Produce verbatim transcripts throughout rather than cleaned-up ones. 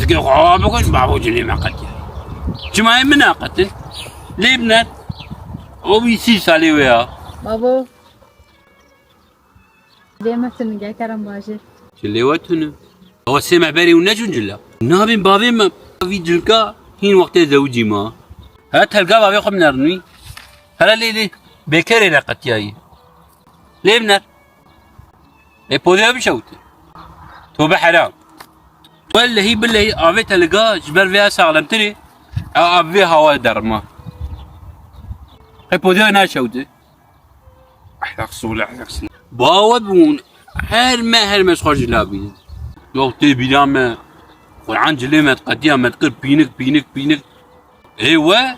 Êzikê xwe awa bikin, bavo cilê me qetiye. Çima ê min neqetin? Lê biner. O bî sî salê wê ya. Bavo. Lê me tunu gel kerem bajê. Cilê we tunu. Ewa sê me berê û neçûn cila. Nabên bavê me. Vî cilka hîn wextê zewicî ma. Ha telga bavê xwe biner nûî. Hele lê lê. Bêkerê neqetiyayî. Lê biner. Ê podê bişewitî. Tobe heram. Wellehî billehî avê te li ga ji ber vê ya saxlemtir e. Ew av vê hawa derma. Qey podê naşewitî. Ehlak sole, ehlak sole. Bawe bûn. Her me, her me ji xwe ji la bînin. Yok tê bîra me. Quran cilê me qetiya me dikir pînik, pînik, pînik. Ê we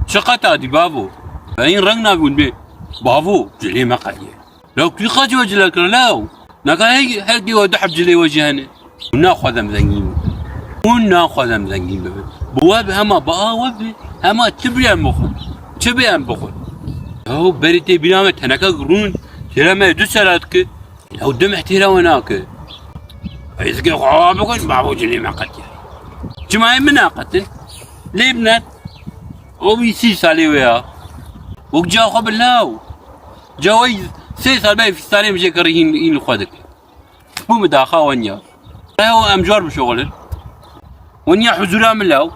çi qeta dî bavo? Veyîn reng nabûn bê. Bavo, cilê me qediye. Law kî qecî we cila kir law? Naka hey her dî we du heb cilê we jî hene. Hûn naxwazem zengîn bibin. Hûn naxwazem zengîn bibin. Bi we bi hema bi a we bi hema çi bê em bixwin. Çi bê em bixwin. Yaw berî tê bîra me teneka rûn. Têra me du sera dikir. Ew du mehtêra we nake. Êzikê xwe awa bikin, bavo cilê me qetiye. Çima ê min naqetin? Lê biner. O bî sî salê wê ya. Wek ca xwe bi law. Ca wey sê sal bê fîstarê min jê kirî hîn, hîn li xwe dike. Bû min daxa wenya. Ew em car bişoxilin. Wenya huzura min law.